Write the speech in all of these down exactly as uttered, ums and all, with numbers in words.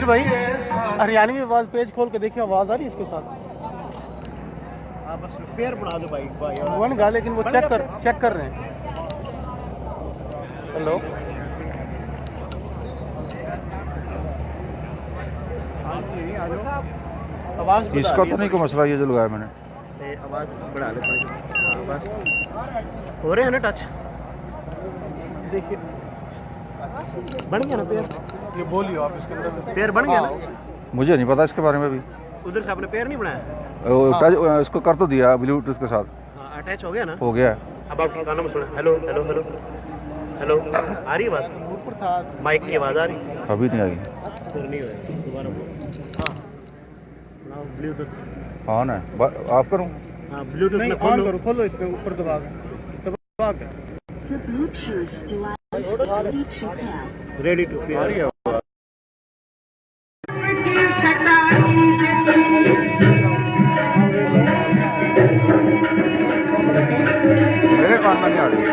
भाई, हरियाणवी आवाज पेज खोल के देखिए, आवाज आ रही है इसके साथ। हाँ, बस पैर बढ़ा दो भाई, भाई। बन गया, लेकिन वो चेक कर, चेक कर रहे हैं। हेलो, आवाज बढ़ा इसका रही तो है। नहीं कोई मसला, ये जो लगाया मैंने। ये आवाज बढ़ा ले थोड़ी। हाँ, बस हो रहे हैं ना टच। देखिए, बन गया ना पैर? ये बोलियो आप इसके अंदर। पैर बन गया ना? मुझे नहीं पता इसके बारे में अभी। उधर से आपने पैर नहीं बनाया? ओ, हाँ। इसको कर तो दिया ब्लूटूथ के साथ। हाँ, अटैच हो गया ना? हो गया। अब आप कानों में सुना, हेलो, हेलो, हेलो, हेलो, आ रही आवाज? ऊपर था। माइक की आवाज आ रही? अभी नहीं आई। फिर नहीं हुआ, दोबारा बोलो। हाँ। ना, ब्लूटूथ। ऑन है। ब-, ऑफ करूं? हाँ, ब्लूटूथ नहीं, में ऑन खोलो। करो, खोलो इसमें ऊपर दबा के। दबा के। The Bluetooth device is ready to pair. आ रही है आवाज। मेरे कान में नहीं आ रही।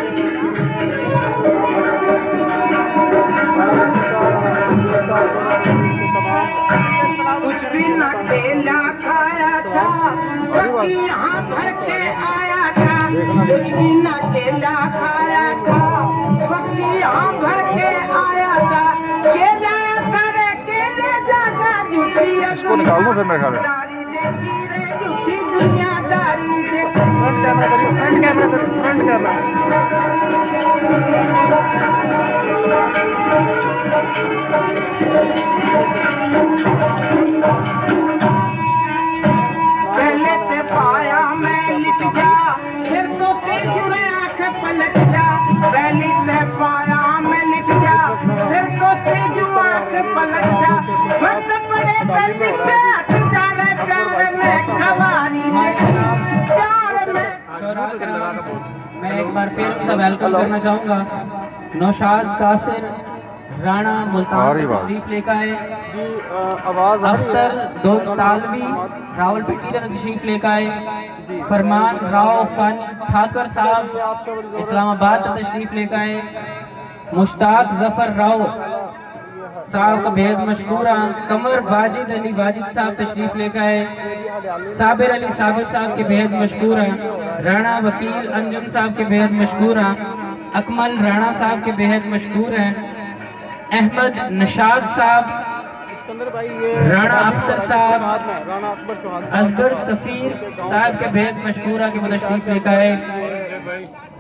इसको निकाल दो फिर मेरे ख्याल में। फ्रंट कैमरा करिए, फ्रंट कैमरा करिए, फ्रंट कैमरा। पहले ते पाया मैं लिट गया, फिर तो तेज में आंख पलट जा। पहली ते पाया मैं लिट गया, फिर तो तेज में आंख पलट जा। मत पड़े पे पीछे हट जा रे प्यार में, कवारी नहीं प्यार में। शौराक राम, मैं एक बार फिर उनका वेलकम करना चाहूँगा। नौशाद कासिर राणा मुल्तान से तशरीफ लेकर आए। जी, अ, आवाज आ रही है? अख्तर दोनतालवी रावलपिंडी से तशरीफ लेकर आए। जी। फरमान राव फन ठाकर साहब इस्लामाबाद से तशरीफ लेकर आए। मुश्ताक जफर राव साहब का बेहद मशहूर हैं। कमर वाजिद अली वाजिद साहब तशरीफ लेकर आए। साबिर अली साबिर साहब के बेहद मशहूर हैं। राणा वकील अंजुम साहब के बेहद मशहूर हैं। अकमल राणा साहब के बेहद मशहूर हैं। अहमद नशाद साहब, राणा अख्तर साहब, असगर सफीर साहब के बेहद मशहूर हैं कि वो तशरीफ लेकर आए।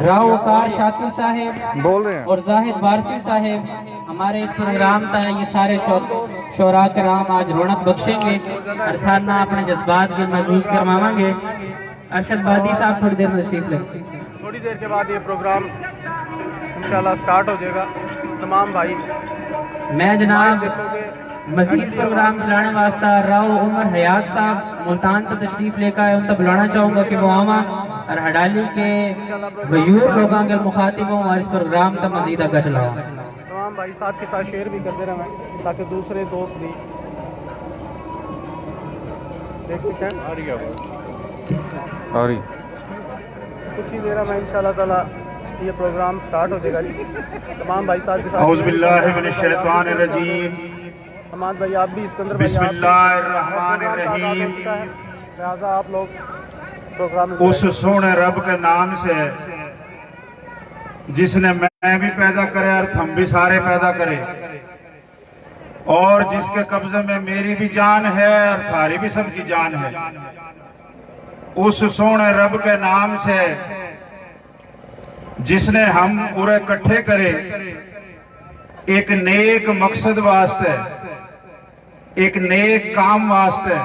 राव वकार शाकिर साहब बोल रहे हैं। और जाहिद वारसी साहब हमारे इस प्रोग्राम का ये सारे शो-, शोरा कराम आज रौनक बख्शेंगे और थाना अपने जज्बात के महसूस करवाएंगे। अरशद बादी साहब थोड़ी देर में तशरीफ लें। थोड़ी देर के बाद ये प्रोग्राम इंशाल्लाह स्टार्ट हो जाएगा। तमाम भाई मैं जनाब माइक देखोगे। मजीद प्रोग्राम चलाने वास्ते राव उमर हयात साहब मुल्तान तो तशरीफ लेकर आए, उनका बुलाना चाहूँगा कि वो आवा और हड़ाली के गयूर लोगों के मुखातिब हों और इस प्रोग्राम का मजीद आगे चलाओ। तमाम भाई साथ के साथ शेयर भी करते रहें ताकि दूसरे दोस्त भी देख सकें। आ रही है आवाज़। आ रही। कुछ ही देर में इंशाल्लाह ताला ये प्रोग्राम स्टार्ट हो जाएगा जी। तमाम भाई साहब के साथ औज़ुबिल्लाहि मिनश शैतानिर रजीम। हमाद भाई, आप भी, सिकंदर भाई, आप भी। बिस्मिल्लाहिर रहमानिर रहीम। लिहाजा आप लोग प्रोग्राम उस सोहने रब के नाम से जिसने मैं भी पैदा करे और थम भी सारे पैदा करे, और जिसके कब्जे में मेरी भी जान है और थारी भी सबकी जान है, उस सोहने रब के नाम से जिसने हम उरे इकट्ठे करे एक नेक मकसद वास्ते, एक नेक काम वास्ते,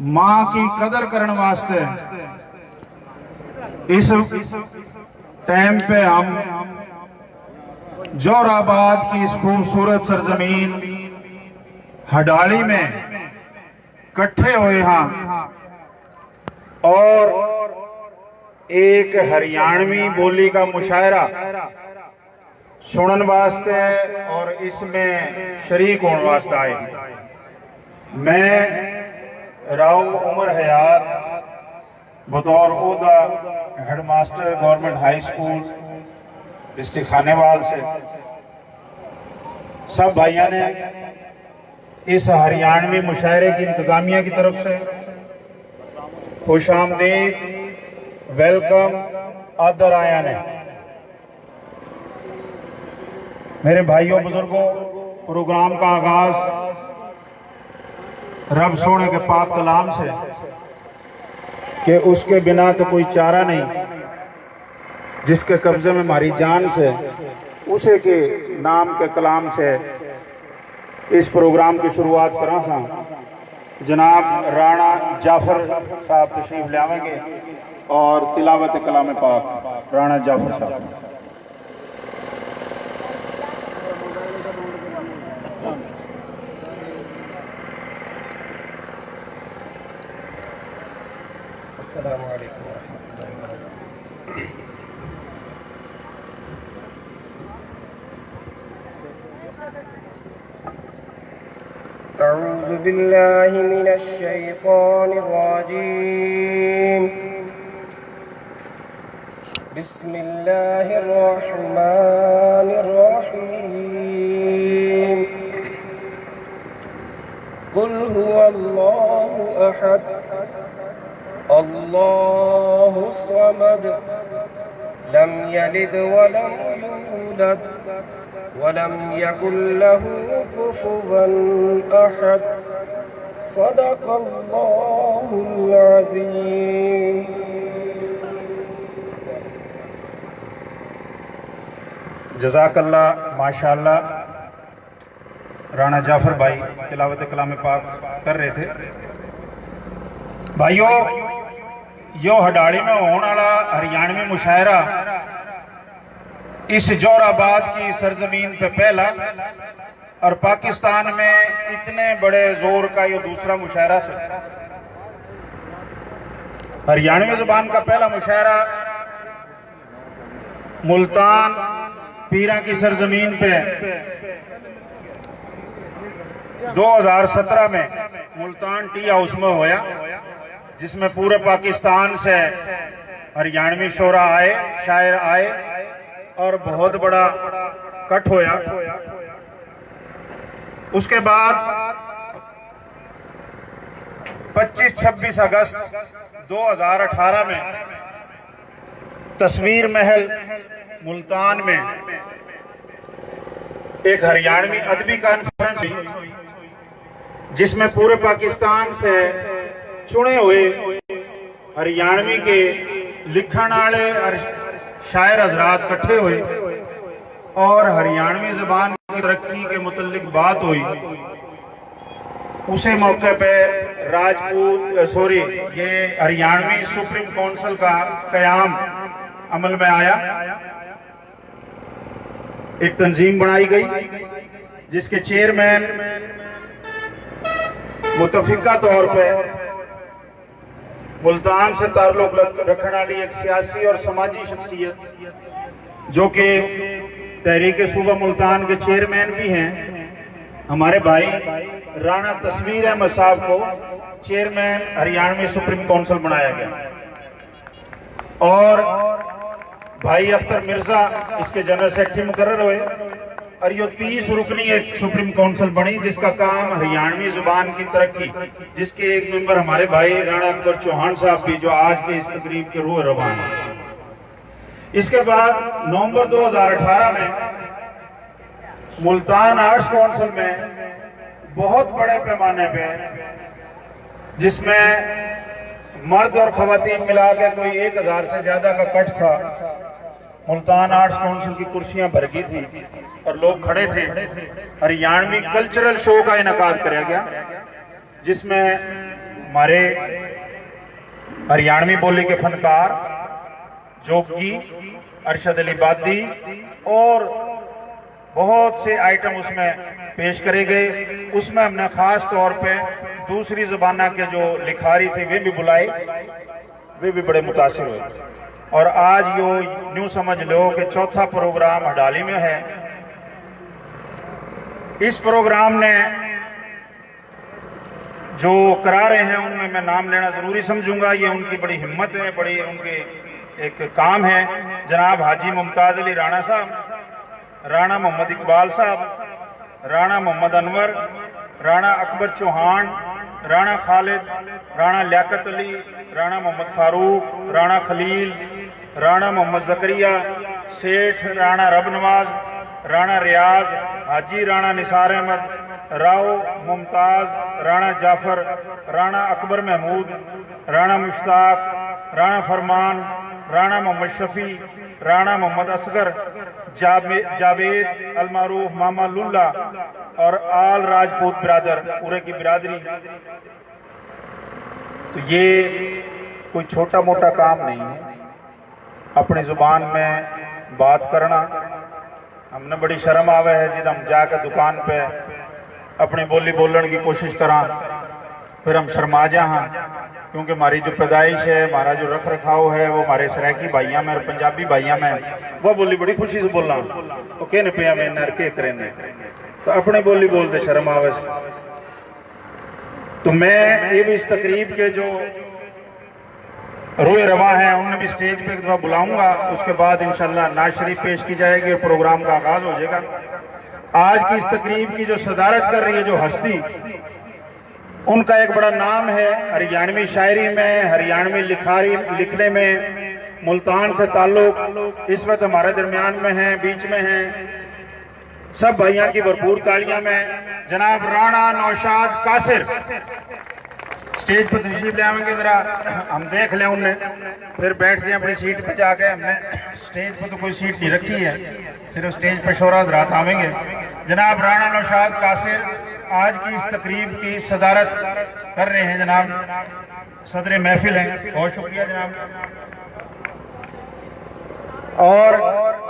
माँ की कदर करण वास्ते इस टाइम पे हम जोराबाद की इस खूबसूरत सरजमीन हडाली में इकट्ठे हुए हैं और एक हरियाणवी बोली का मुशायरा सुनन वास्ते और इसमें शरीक होने वास्ते आए। मैं राव उमर हयात बतौर ओहदा headmaster government high school district Khanewal से सब भाइयों ने इस हरियाणवी मुशायरे की इंतजामिया की तरफ से खुश आमदीद, वेलकम, आदर आया ने। मेरे भाइयों बुजुर्गों, प्रोग्राम का आगाज रब सोने के पाक कलाम से कि उसके बिना तो कोई चारा नहीं, जिसके कब्जे में हमारी जान से, उसे के नाम के कलाम से इस प्रोग्राम की शुरुआत करा सा। जनाब राणा जाफर साहब तशरीफ लावेंगे और तिलावत कलाम पाक राणा जाफर साहब। السلام عليكم ورحمة الله وبركاته. أعوذ بالله من الشيطان الرجيم. بسم الله الرحمن الرحيم. قل هو الله أحد، الله الصمد، لم يلد ولم يولد، ولم يكن له كفوا أحد. صدق الله العظيم. जज़ाकल्लाह, माशाअल्लाह। राणा जाफर भाई तिलावत कलाम पाक कर रहे थे। भाइयों, यो हडाली में होने वाला हरियाणवी मुशायरा इस जोराबाद की सरजमीन पे पहला और पाकिस्तान में इतने बड़े जोर का यो दूसरा मुशायरा है। हरियाणवी जुबान का पहला मुशायरा मुल्तान पीरा की सरजमीन पे दो हज़ार सत्रह में मुल्तान टी हाउस में होया, जिसमें पूरे पाकिस्तान से हरियाणवी शोरा आए, शायर आए और बहुत बड़ा कट होया। उसके बाद पच्चीस छब्बीस अगस्त दो हज़ार अठारह में तस्वीर महल मुल्तान में एक हरियाणवी अदबी कॉन्फ्रेंस हुई, जिसमें पूरे पाकिस्तान से चुने हुए हरियाणवी के लिखण आले और शायर हजरात इकट्ठे हुए और हरियाणवी जबान की तरक्की के मुतल्लिक बात हुई। उसी मौके पे राजपूत, सॉरी, ये हरियाणवी सुप्रीम काउंसिल का कयाम अमल में आया। एक तंजीम बनाई गई, जिसके चेयरमैन मुतफिका तौर पे मुल्तान से ताल्लुक रख-, रखने वाली एक सियासी और समाजी शख्सियत, जो कि तहरीक सूबा मुल्तान के चेयरमैन भी हैं, हमारे भाई राणा तस्वीर अहमद साहब को चेयरमैन हरियाणवी सुप्रीम काउंसिल बनाया गया। और भाई अख्तर मिर्जा इसके जनरल सेक्रेटरी मुकर्रर हुए। और यो तीस रुकनी एक सुप्रीम काउंसिल बनी, जिसका काम हरियाणवी जुबान की तरक्की, जिसके एक मेंबर हमारे भाई राणा अकबर चौहान साहब भी, जो आज के इस तकरीब के रूह रवान है। इसके बाद नवंबर दो हज़ार अठारह में मुल्तान आर्ट्स काउंसिल में बहुत बड़े पैमाने पे, जिसमें मर्द और खवातीन मिला के कोई एक हज़ार से ज्यादा का कट था, मुल्तान आर्ट्स काउंसिल की कुर्सियां भर गई थी और लोग खड़े थे। हरियाणवी कल्चरल शो का इनकाद किया गया, जिसमें हमारे हरियाणवी बोली के फनकार, जोगी, अरशद अली बादी और बहुत से आइटम उसमें पेश करे गए। उसमें हमने खास तौर पे दूसरी जबाना के जो लिखारी थे, वे भी बुलाए, वे भी बड़े मुतासिर हुए। और आज यो न्यू समझ लो कि चौथा प्रोग्राम हडाली में है। इस प्रोग्राम ने जो करा रहे हैं, उनमें मैं नाम लेना जरूरी समझूंगा। ये उनकी बड़ी हिम्मत है, बड़ी उनके एक काम है। जनाब हाजी मुमताज अली राणा साहब, राणा मोहम्मद इकबाल साहब, राणा मोहम्मद अनवर, राणा अकबर चौहान, राणा खालिद, राणा लियाकत अली, राणा मोहम्मद फारूक, राणा खलील, राणा मोहम्मद जकरिया, सेठ राणा रबनवाज, राणा रियाज, हाजी राणा निसार अहमद, राव मुमताज, राणा जाफर, राणा अकबर महमूद, राणा मुश्ताक, राणा फरमान, राणा मोहम्मद शफी, राणा मोहम्मद असगर, जाबे-, जावेद, अलमारूफ मामा लुल्ला और आल राजपूत बिरादर, पूरे की बिरादरी। तो ये कोई छोटा मोटा काम नहीं है, अपनी जुबान में बात करना। हमने बड़ी शर्म आवे है जब हम जाके दुकान पे अपनी बोली बोलण की कोशिश करा, फिर हम शर्मा जा हाँ, क्योंकि हमारी जो पैदाइश है, हमारा जो रख रखाव है, वो हमारे सराइकी भाइयां में और पंजाबी भाइयां में, वो बोली बड़ी खुशी से बोलना। वो कहने पे हमें नर के करें ने, तो अपनी बोली बोलते शर्म आवे। तो मैं ये भी इस तकरीब के जो रोए रवा हैं, उन्हें भी स्टेज पे एक दफा बुलाऊंगा। उसके बाद इंशाल्लाह नाज शरीफ पेश की जाएगी और प्रोग्राम का आगाज हो जाएगा। आज की इस तकरीब की जो सदारत कर रही है, जो हस्ती, उनका एक बड़ा नाम है हरियाणवी शायरी में, हरियाणवी लिखारी लिखने में। मुल्तान से ताल्लुक, इस वक्त हमारे दरमियान में हैं, बीच में हैं। सब भाइयों की भरपूर तालियां में जनाब राणा नौशाद कासिर स्टेज पर तशरीफ ले आवेंगे। जरा हम देख लें उन्हें, फिर बैठ जाए अपनी सीट पे जाके। हमने स्टेज पर तो कोई सीट नहीं रखी है, सिर्फ स्टेज पर शोहरा हजरात आवेंगे। जनाब राणा नौशाद कासिर आज की इस तकरीब की सदारत कर रहे हैं। जनाब सदर महफिल हैं, बहुत शुक्रिया जनाब। और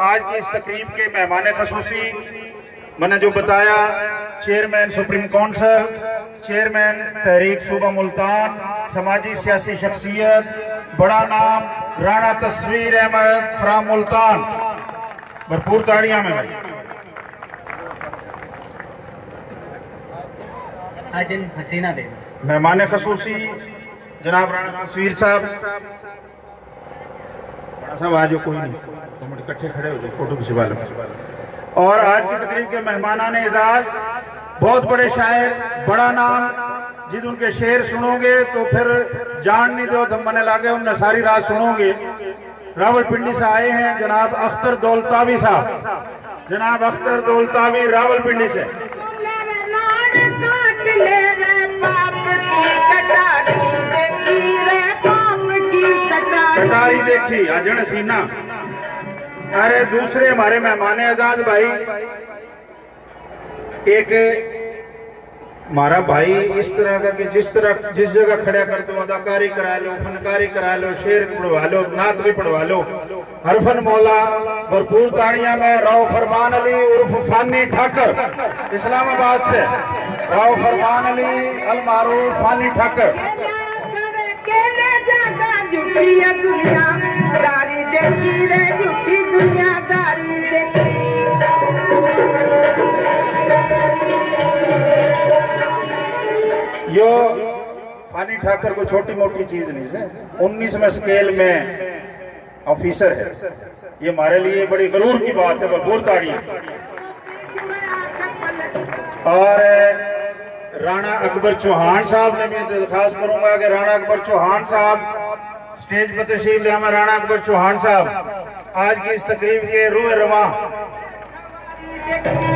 आज की इस तकरीब के मेहमान खसूसी, मैंने जो बताया, चेयरमैन सुप्रीम काउंसिल, चेयरमैन तहरीक सूबा मुल्तान, समाजी सियासी शख्सियत, बड़ा नाम राणा तस्वीर अहमद फ्राम मुल्तान, भरपूर ताड़ियां में। आज इन हसीना दे मेहमान खसूसी जनाब राणा तस्वीर साहब, राणा साहब आ जाओ, कोई नहीं, दो मिनट इकट्ठे खड़े हो जाओ, फोटो खिंचवा लो। और आज की तकरीब के मेहमानान एजाज, बहुत बड़े शायर, बड़ा नाम, जिद उनके शेर सुनोगे तो फिर जान नहीं दो, थम मने लागे उनने सारी रात सुनोगे। रावलपिंडी से आए हैं जनाब अख्तर दौलतावी साहब, जनाब अख्तर दौलतावी रावलपिंडी से। कटारी देखी अजन सीना। अरे दूसरे हमारे मेहमान एजाज भाई, एक हमारा भाई इस तरह का कि जिस तरह, जिस जगह खड़ा कर दो, अदाकारी करा लो, फनकारी करा लो, शेर पढ़वा लो, नात भी पढ़वा लो। हरफन मौला, भरपूर ताड़ियां में राव फरमान अली उर्फ फानी ठाकर, इस्लामाबाद से राव फरमान अली अल मारूफ फानी ठाकर। यो फानी ठाकर को छोटी मोटी चीज नहीं से, उन्नीसवें स्केल में ऑफिसर है। ये हमारे लिए बड़ी गरूर की बात है, भरपूर ताड़ी। और राणा अकबर चौहान साहब ने, मैं दरखास्त करूंगा कि राणा अकबर चौहान साहब स्टेज पर तशरीफ ले आवे। राणा अकबर चौहान साहब आज की इस तकरीब के रूह रवां,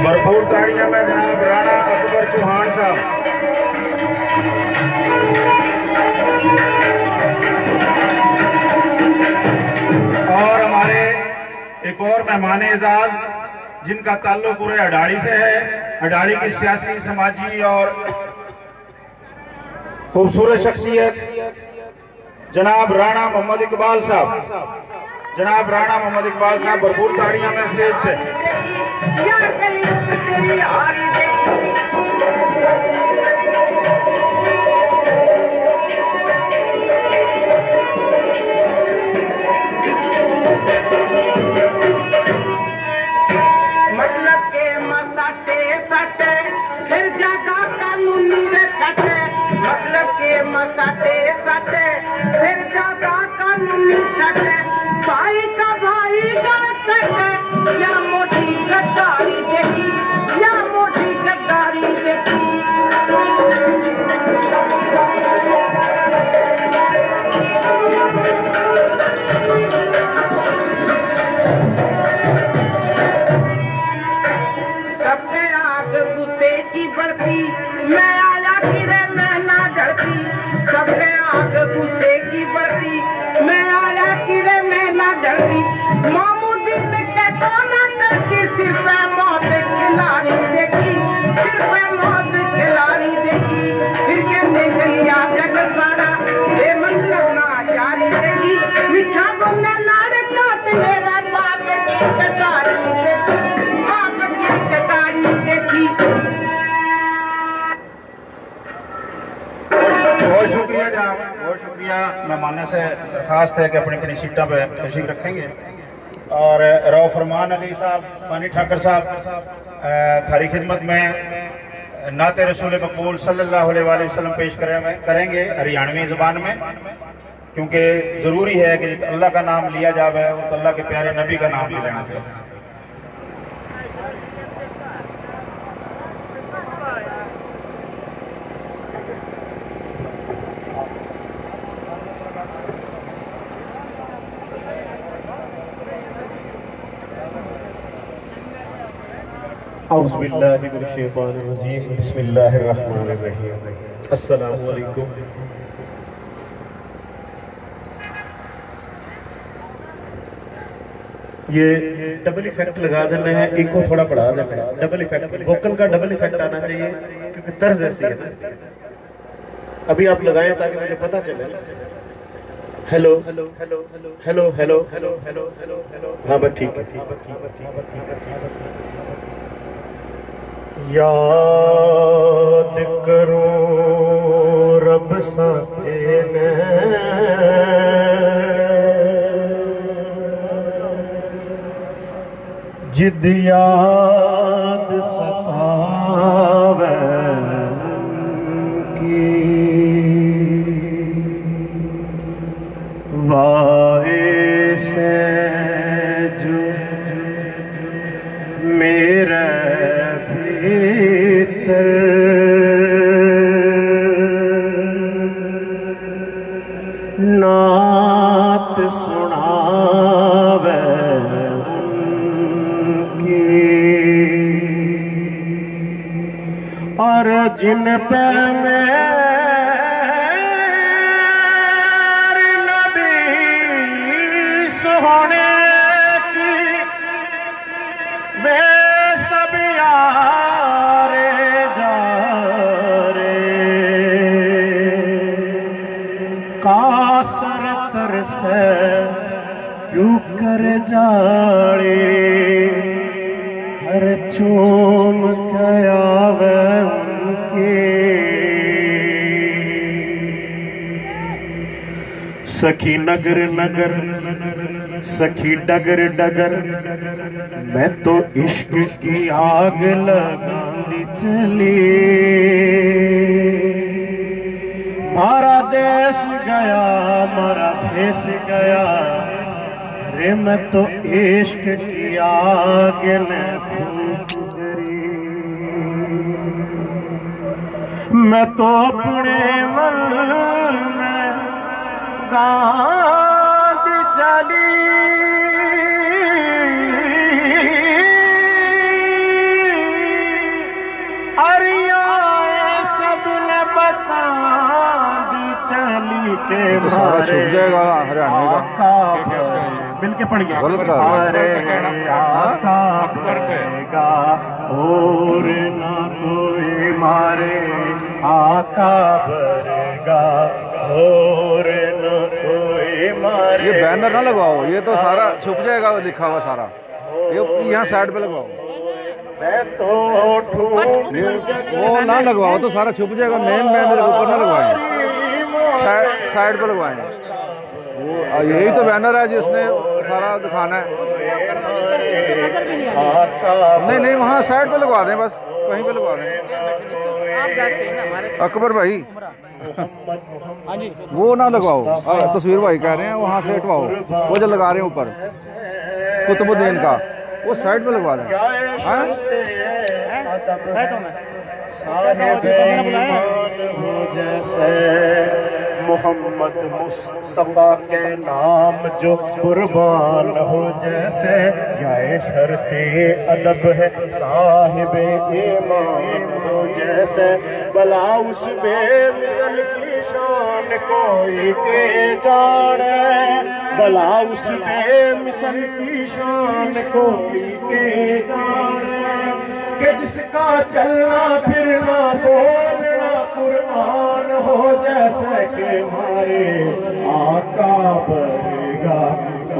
भरपूर ताड़ियां में जनाब राणा अकबर चौहान साहब। और हमारे एक और मेहमान एजाज जिनका ताल्लुक पूरे अडाड़ी से है, अडाड़ी की सियासी, समाजी और खूबसूरत शख्सियत जनाब राणा मोहम्मद इकबाल साहब, जनाब राणा मोहम्मद इकबाल साहब भरपूर ताड़ियां में स्टेज पे। मतलब के मसाटे सटे, फिर जागा कानूनी रे सटे। मतलब के मसाटे सटे, फिर जागा कानूनी सटे। भाई का भाई का सटे, या मोटी गद्दारी देखी, या मोटी गद्दारी देखी। मामू दिन के कोना करती, सिर पे मौत खिलाड़ी देखी, सिर पे मौत खिलाड़ी देखी। फिर कहते गलिया जग सारा, ए मतलब ना यारी देखी। मीठा बोले लाड़ काट मेरा बाप की कटारी देखी, बाप की कटारी देखी। बहुत शुक्रिया जनाब, बहुत शुक्रिया। मेहमानों से दरखास्त है कि अपनी अपनी सीटों पर तशरीफ रखेंगे। और राव फरमान अली साहब, फानी ठाकर साहब, अ, थारी खिदमत में नाते रसूल मकबूल सल्लल्लाहु अलैहि वसल्लम पेश करे-, करेंगे हरियाणवी ज़बान में, क्योंकि ज़रूरी है कि जित अल्लाह का नाम लिया जावे, तो अल्लाह के प्यारे नबी का नाम भी लेना चाहिए। अऊज़ुबिल्लाहि मिनश्शैतानिर्रजीम। बिस्मिल्लाहिर्रहमानिर्रहीम। अस्सलामु अलैकुम। ये डबल इफेक्ट लगा देना है, इको थोड़ा बढ़ा देना है। डबल इफेक्ट, वोकल का डबल इफेक्ट आना चाहिए, क्योंकि तर्ज ऐसी है ना। अभी आप लगाएं ताकि मुझे पता चले। Hello, hello, hello, hello, hello, hello, hello. हाँ, बस ठीक है। याद करो रब साचे ने, जिद याद सतावे की, वाहे से जो मेरे भीतर नात सुनावे उनकी। और जिन पे मेरे नबी सोहने की वे सब यारे जा रे, कासर तरसे क्यों कर जाले, हर चूम के आवे उनके। सखी नगर नगर, सखी डगर डगर, मैं तो इश्क की आग लगांदी चली। मारा देश गया, मारा भेष गया, रे मैं तो इश्क की आग ने फूंक करी। मैं तो अपने मन में गांध चली। अरिया सब ने बता दी चली के ये तो सारा छुप मारे जाएगा हरियाणवी का। आका मिलके पढ़िए। गलत कर रहा है। अरे हाँ? आका बनेगा और ना कोई मारे, आका बनेगा और ना कोई मारे। ये बैनर ना लगवाओ, ये तो सारा छुप जाएगा, वो लिखा हुआ सारा। ये यहाँ साइड पे लगवाओ। मैं तो ठूठ ये जग वो ना लगवाओ, तो सारा छुप जाएगा। मेन बैनर के ऊपर ना लगवाएं, साइड, साइड पे लगवाएं। वो, आ, यही तो बैनर है जिसने सारा दिखाना है। नहीं, नहीं, वहाँ साइड पे लगवा दें, बस कहीं पे लगवा दें। अकबर भाई, वो ना लगवाओ, आ, तस्वीर भाई कह रहे हैं, वहाँ से हटवाओ, वो जो लगा रहे हैं ऊपर कुतुबुद्दीन का, वो साइड पे लगवा दें। हाँ? साहिब ईमान हो जैसे मोहम्मद मुस्तफ़ा के नाम जो कुर्बान हो जैसे, क्या शर्त अदब है साहिब ईमान हो जैसे, भला उस बेमिसल की शान कोई के जाने, भला उस बेमिसल की शान कोई के जाने, कि जिसका चलना फिरना बोलना कुरान हो, जैसे कि मारे आका बरगा,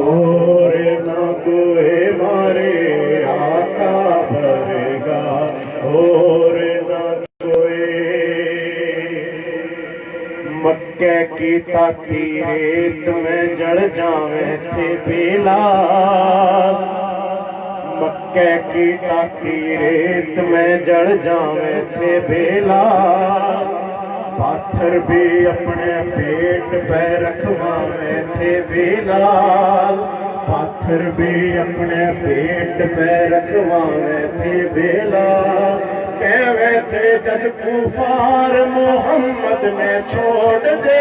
और ना कोई मारे आका बरगा, और ना कोई। मक्के की ताती रेत में जल जावे थे बेलाल, मक्के की ताती रेत में जल जावे थे बेलाल, पाथर भी अपने पेट पे रखवावे थे बेलाल, पाथर भी अपने पेट पे रखवावे थे बेलाल। कहवे थे जद कुफार मोहम्मद ने छोड़ दे,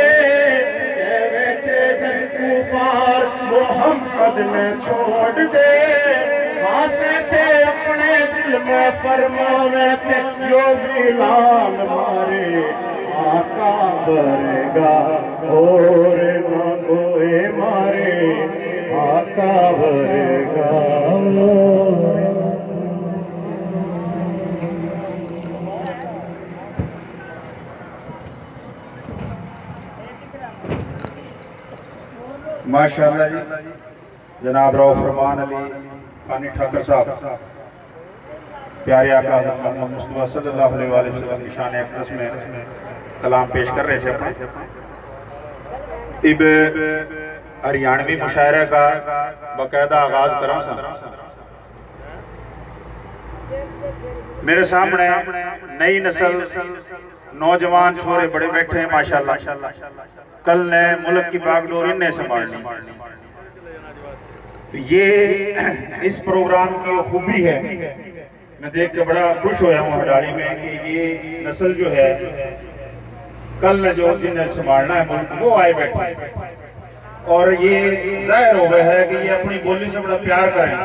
कहवे थे जद कुफार मोहम्मद ने छोड़ दे, आसे थे अपने दिल में फरमावे थे यो बिलाल मारे आका बरगा, और ना कोई मारे आका बरगा। माशाअल्लाह जी, जनाब राव फरमान अली खानी ठाकर साहब, प्यारे आका हज़रत मोहम्मद मुस्तफ़ा सल्लल्लाहु अलैहि वसल्लम की शान अक़दस में कलाम पेश कर रहे थे अपने। इब हरियाणवी मुशायरा का बाकायदा आगाज करा सा। मेरे सामने नई नस्ल, नौजवान छोरे बड़े बैठे हैं माशाल्लाह। कल ने मुल्क की बागडोर इनने संभालनी। तो ये इस प्रोग्राम की खूबी है। मैं देख के बड़ा खुश होया हूँ हड़ाली में कि ये नस्ल जो है, कल ने जो जिन्हें संभालना है मुल्क, वो आए बैठे। और ये जाहिर हो गया है कि ये अपनी बोली से बड़ा प्यार करें।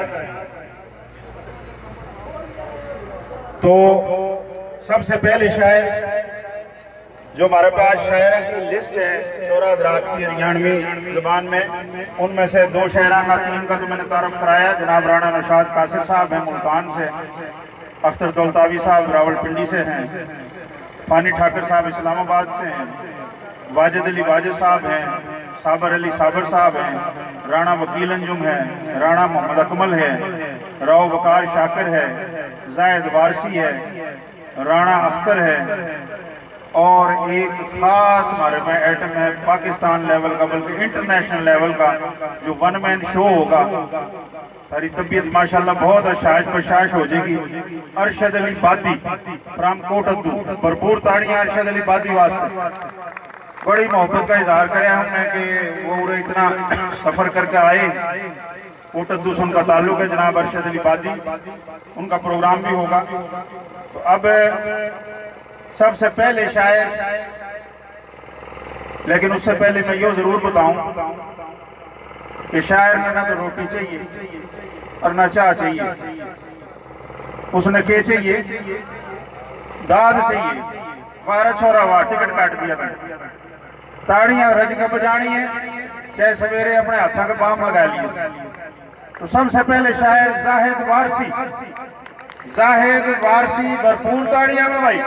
तो सबसे पहले शायर जो हमारे पास शायरों की लिस्ट है, शोरा हजरात की हरियाणवी जबान में, उनमें से दो शायराना, तीन का तो मैंने तारुफ कराया। जनाब राणा नौशाद कासिर साहब हैं मुल्तान से, अख्तर दौलतावी साहब रावलपिंडी से हैं, फानी ठाकर साहब इस्लामाबाद से हैं, वाजिद अली वाजिद साहब हैं, साबर अली साबर साहब हैं, राणा वकील अंजुम है, राणा मोहम्मद अकमल है, राव वकार शाकिर है, जाहिद वारसी है, राणा अख्तर है, और एक खास हमारे में आइटम है पाकिस्तान लेवल का, बल्कि इंटरनेशनल लेवल का जो वन मैन शो होगा। थारी तबीयत माशाल्लाह बहुत शाश बशाश हो जाएगी। अरशद अली बादी फ्राम कोटद्दू, भरपूर ताड़ियां अरशद अली बादी वास्ते। बड़ी मोहब्बत का इजहार करे हमने कि वो उरे इतना सफर करके आए। कोटद्दू से उनका ताल्लुक है, जनाब अरशद अली बादी, उनका प्रोग्राम भी होगा। तो अब सबसे पहले शायर, लेकिन उससे पहले मैं यो जरूर बताऊं कि शायर ने ना तो रोटी चाहिए और ना चाह चाहिए। उसने के चाहिए? दाद चाहिए। बारह छोरा हुआ, टिकट काट दिया था। ताड़ियां रज के बजानी है, चाहे सवेरे अपने हाथों के बाम लगा लिए। तो सबसे पहले शायर जाहिद वारसी, जाहिद वारसी, भरपूर ताड़ियां में भाई।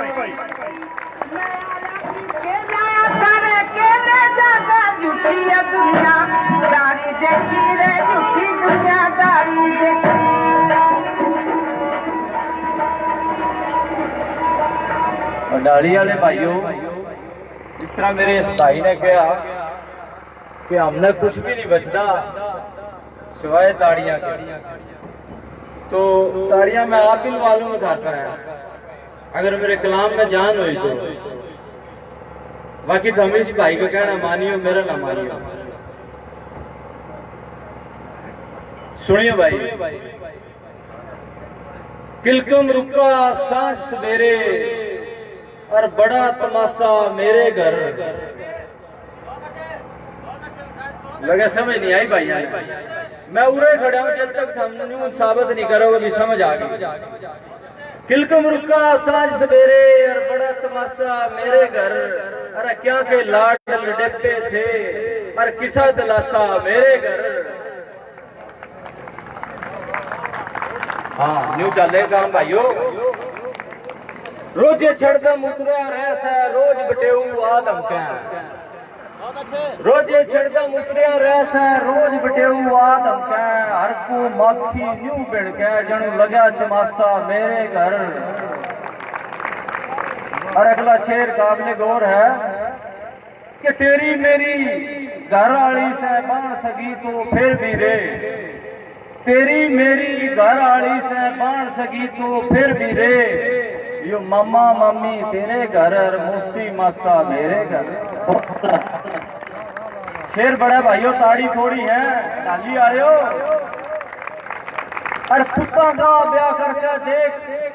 और डाली वाले भाइयों, जिस तरह मेरे इस भाई ने कहा कि हमने कुछ भी नहीं बचता सिवाय ताड़ियां के, तो ताड़ियां मैं आप भी लवा लूं, घर पर आया। अगर मेरे कलाम में जान हुई तो, बाकी तुम इस भाई का कहना मानियो, मेरा ना मानियो। सुनियो भाई, किलकम रुका सांझ सवेरे, और बड़ा तमाशा मेरे घर। लगे समझ नहीं आई भाई, मैं उरे खड़ा हूं, जब तक थम न्यू साबित नहीं करोगे भी समझ आ गई। किलकम रुका सांझ सवेरे और बड़ा तमाशा मेरे घर। अरे क्या के लाड लडेपे थे और किसा दिलासा मेरे घर। हाँ, न्यू चले काम भाइयों। रोजे छड़दम उतरया रह सै, रोज बटेऊ आ धमकै। रोजे छड़दम उतरया रह सै, रोज बटेऊ आ धमकै। हर को माखी न्यू भिड़कै, जणू लग्या चमासा मेरे घर। और अगला शेर काबिल गौर है कि तेरी मेरी घर आली सै बाण सगी तो फिर भी रे, तेरी मेरी घर आली सै बाण सगी तो फिर भी रे, यो मामा मामी तेरे घर और मौसी मासा मेरे घर। शेर बड़ा भाइयों, ताड़ी थोड़ी है, डाली आयो। और पुत्ता का ब्याह करके देख,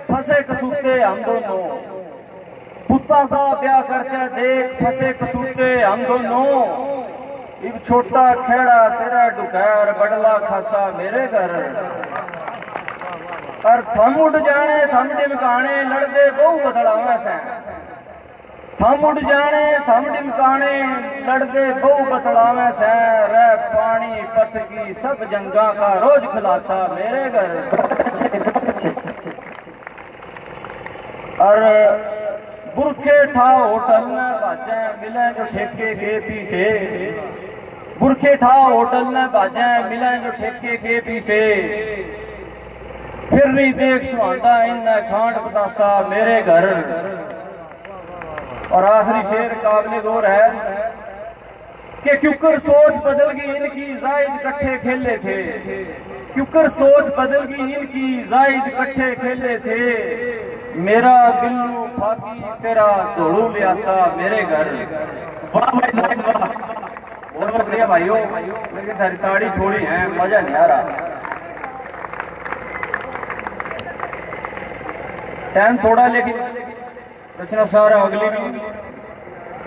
फंसे कसूते हम दोनों। पुत्ता का ब्याह करके देख, फंसे कसूते हम दोनों। इब छोटा खेड़ा तेरा डुकर, बड़ला खासा मेरे घर। और थम उठ जाने, थम डिमकाने, लड़दे बहु बतलावे सै। थम उठ जाने, थम डिमकाने, लड़दे बहु बतलावे सै। रै पानीपत की सब जंगा का रोज खुलासा मेरे घर। और बुरखे ठा होटल में बाजे मिले जो ठेके के पीछे, बुरखे ठा होटल में बाजे मिले जो ठेके के पीछे, फिर नहीं देख सुहांदा इन्हें खांड बतासा मेरे घर। और आखिरी शेर काबिल गौर है कि क्योंकर सोच बदल गई इनकी, जाहिद कट्ठे खेले थे। क्योंकर सोच बदल गई इनकी, जाहिद कट्ठे खेले थे। मेरा बिल्लू फाकी, तेरा धोलू लियासा मेरे घर। वाह भाई, वाह, वाह। बहुत शुक्रिया भाइयों, लेकिन थारी ताड़ी थोड़ी है, मजा नहीं आ रहा। टाइम थोड़ा, लेकिन रचना सारा अगली भी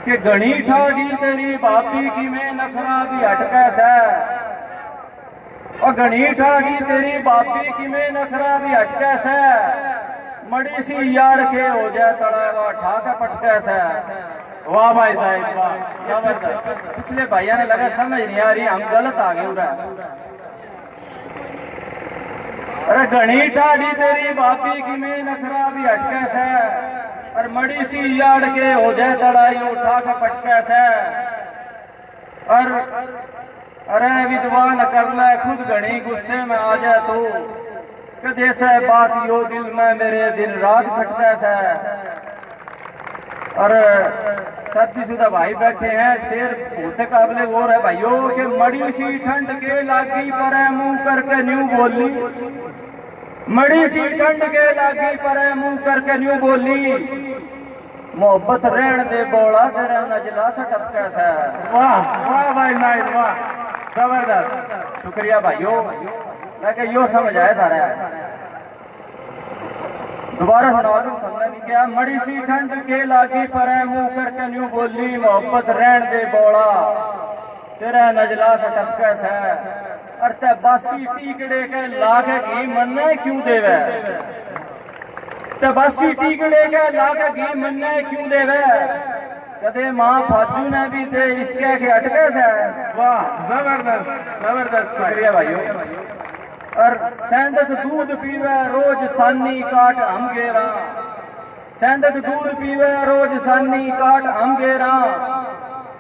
कि घणी ठाडी तेरी भाभी की में नखरा भी हटके सै। और घणी ठाडी तेरी भाभी की में नखरा भी हटके सै। मड़ी सी याड़ के हो जाए तड़ावा ठा के पटके सै। वाह भाई साहब, वाह, जबरदस्त। पिछले भाइयों ने लगा समझ नहीं आ रही, हम गलत आ गए उरा। अरे घणी ठाडी तेरी भाभी की में नखरा भी हटके सै, और मड़ी सी याड़ के हो जाए तड़ाई उठा के पटके सै। और अरे विद्वान कर ले खुद घणी गुस्से में आ जाए तू, कदे सै बात यो दिल में मेरे दिन रात खटके सै। और शादीशुदा भाई बैठे हैं, शेर बहुत काबिले गौर है भाइयों, कि मड़ी सी ठंड के लागी परे मुंह करके न्यू बोली, मड़ी सी ठंड के लागी परे मुंह करके न्यू बोली, मोहब्बत रहन दे बोला, तेरा नजला से टपके सै। वाह, वाह भाई साहब, वाह, जबरदस्त। शुक्रिया भाइयों, मैं कह यो समझ आया थारा। दोबारा सुना दूं, थमने नहीं क्या? मड़ी सी ठंड के लागी परे मुंह करके न्यू बोली, मोहब्बत रहन दे बोला, तेरा नजला से टपके सै। और ते बासी टीकड़े के लागे घी मन्ने क्यों देवे? ते बासी टीकड़े के लागे घी मन्ने क्यों देवे? कदे माँ फाजू ने भी दे इसके के अटके सै। वाह, जबरदस्त, जबरदस्त। शुक्रिया भाइयों। और सैंदक दूध पीवे रोज सानी काट हम गेरा। सैंदक दूध पीवे रोज सानी काट हम गेरा।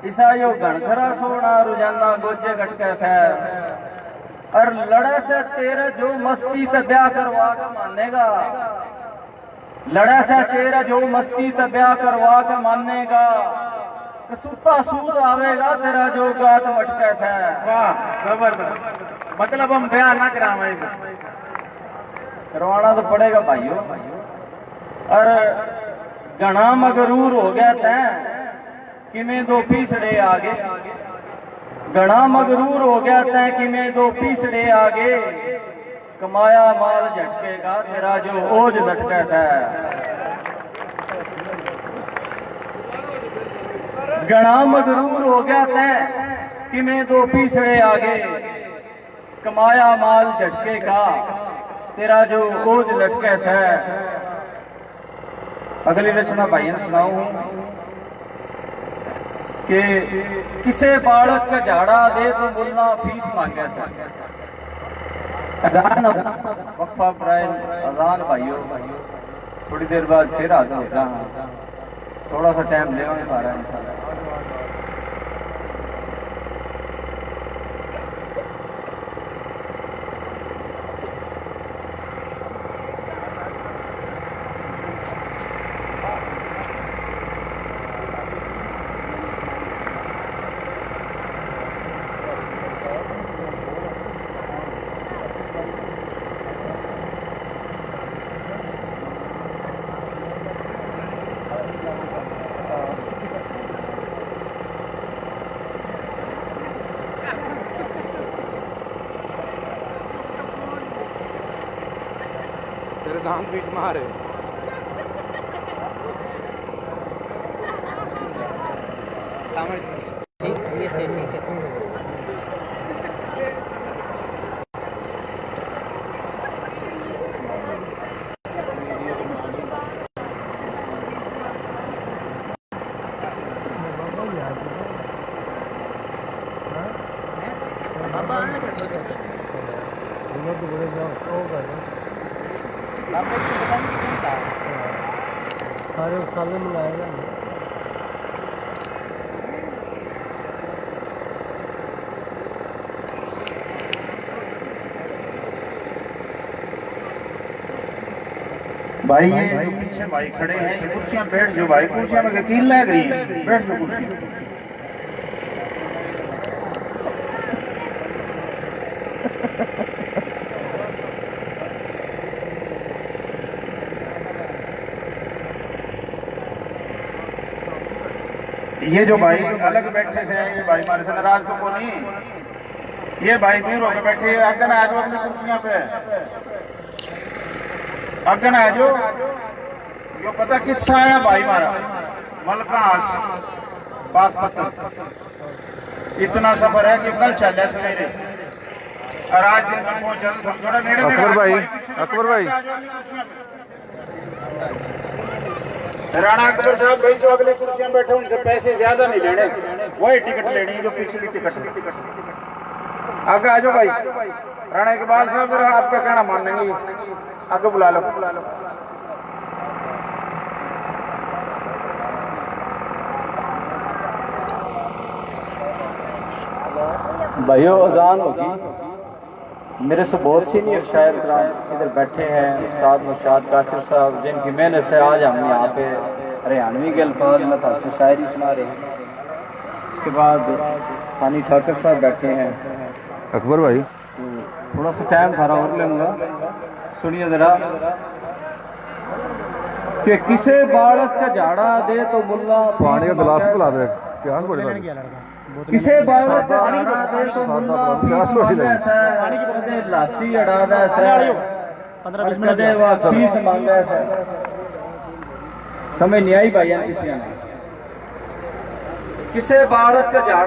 इसा यो घणखरा सोना रोजाना गोजे गटके सै। और लड़े सै तेरे जो मस्ती ते ब्याह करवा के मानेगा। लड़े सै तेरे जो मस्ती ते ब्याह करवा के मानेगा। कसूता सूत आवेगा तेरा जो गात मटके सै। वाह, जबरदस्त। मतलब हम ब्याह ना करावेंगे। करवाना तो पड़ेगा भाइयों। और घणा मगरूर हो गया तै, किमें दो पीसड़े आगे। घणा मगरूर हो गया तै, किमें दो पीसड़े आगे। कमाया माल झटकेगा तेरा जो ओज लटके सै। घणा मगरूर हो गया तै, किमें दो पीसड़े आगे। कमाया माल झटके का, तेरा जो ओज लटके सै। अगली रचना भाइयों सुनाऊं हूं कि किसे बालक का झाड़ा दे तो मुल्ला फीस मांगे से। अजान, वक्फा प्राइम अजान भाइयों, थोड़ी देर बाद फिर हाजिर हो जाऊंगा। थोड़ा सा टाइम लेवांगे सारा इंशाल्लाह। तेरे दांत पीट मारे। सामने। ठीक, ये सही, ठीक है। सारे साले मंगाए ना। भाई, ये जो पीछे भाई खड़े हैं, ये कुर्सियां बैठ जाओ भाई, कुर्सियां में कील लग रही है, बैठ जाओ कुर्सियां। ये जो भाई अलग बैठे से हैं, ये भाई हमारे से नाराज तो को नहीं, ये भाई दूर होके बैठे, अगन आ जाओ अपनी कुर्सियां पे, अगन आ जाओ। यो पता किससे आया भाई हमारा? मलकास, बागपत। इतना सफर है कि कल चल सवेरे और आज दिन में पहुंचा। थोड़ा नेड़े, अकबर भाई, अकबर भाई। राणा अकबर साहब भाई, जो अगली कुर्सियां बैठे, उनसे पैसे ज्यादा नहीं लेने, वही टिकट लेनी है जो पिछली टिकट। आगे आ जाओ भाई। राणा इकबाल साहब जरा आपका कहना मानेंगे, आगे बुला लो। भाइयों, अजान होगी। मेरे से बहुत सीनियर शायर कराम इधर बैठे हैं, उस्ताद नौशाद कासिर साहब, जिनकी मेहनत से आज हम यहाँ पे हरियाणवी के अल्फाज में थारे से शायरी सुना रहे हैं। इसके बाद हानी ठाकर साहब बैठे हैं। अकबर भाई, तो थोड़ा सा टाइम थारा और लूंगा, सुनिए जरा। कि किसे बालक का झाड़ा दे तो मुल्ला पानी का गिलास पिला दे, प्यास बड़ी लग रही। किसे बालक का झाड़ा दे तो मुल्ला प्यास बड़ी लग रही। कदे लासी अड़ा दे सै, कदे वा फीस मांगे सै। समझ नहीं आई भाइयां किसी ने। किसे बालक का झाड़ा